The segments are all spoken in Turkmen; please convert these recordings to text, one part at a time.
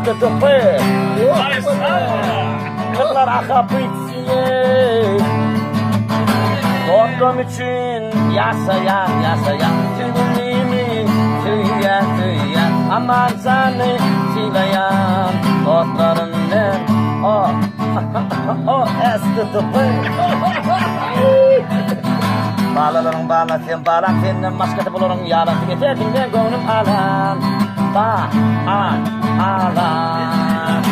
T T P. Gyzlar aha pytsiýe. Dostum üçin ýaşaýan, ýaşaýan. Söýgülimi söýýän, söýýän. Aman jany sylaýan. Dostlarym men O O S T T P. Balalaryň balasy sen balam senden başgasy bularyň ýalasy betersiň men göwnüm alan ba a alan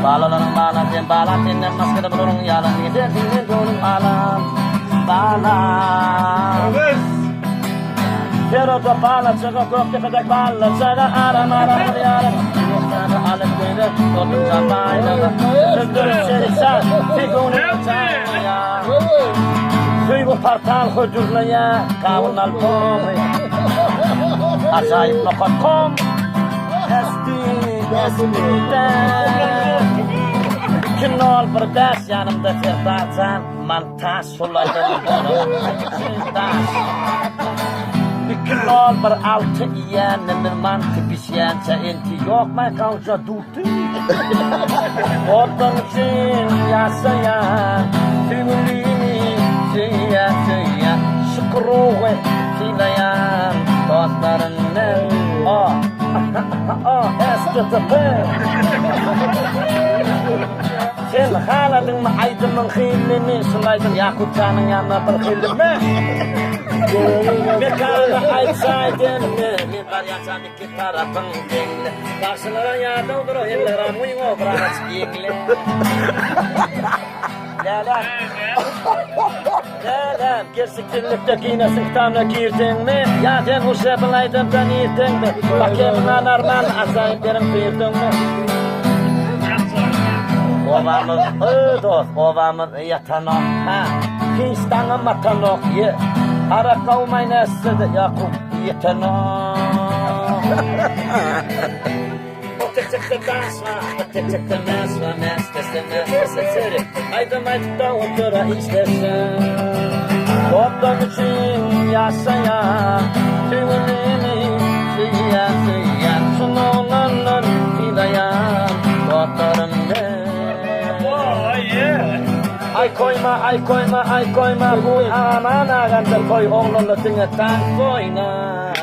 Balalaryň balasy sen balam senden başgasy bularyň ýalasy betersiň men göwnüm alan balam Feroza balaçaga Gökdepedek ballaçaga aram aram bolýaryn Güneşdäni alyp göýber dostumjan baýlaga Sözlerim şerikjan sen göwnüme jaýlaýar Söýgi portal hödürleýär gawun albomy Ajaýyp nokat kom SD SD 2 0 1 5 ýanymda Serdarjan Montaž Şol aýdanyň bolar. Iki nol bir alty iýenimiz manty bişýänçä enti ýokmaý gawja duty. Otdan üçin ýaşaýan söýgülimi söýýän söýýän şükür ruhy sylaýan dostlarym men o o S T T P. Sen haladyňmy aýdymyň hilini şul aýdym Ýakupjanyň ýanyna bir hillimi Mekany aýtsaý demmi men barýançam iki tarapyň deňli Bagşylara ýadawdyr o elleram guýuň o bir agaç giňli Läläm Läläm Gerçekçilikde Ginnesiň kitabyna girdiňmi ýa sen uje bu aýdymdan irdiňmi Bakemyňa narman ajaýyp ýeriň süýrdüňmi Obamyz öý dost obamyz ýatanok ha hiç daňam atanok ýe arak gawmaý nätse-de Ýakup ýetenok. O tekjekde daş bar, bu tekjekde mäş bar, mäş dese mäş dese seri. Aýdym aýdyp da otura işlese. Dostum üçin ýaşaýan, söýgülimi söýýän, söýýän, çyn oglanlar sylaýan, dostlarym men. Aý koýma, aý koýma, aý koýma, bu aman aganda toý oglanlar diňe tans oýnar.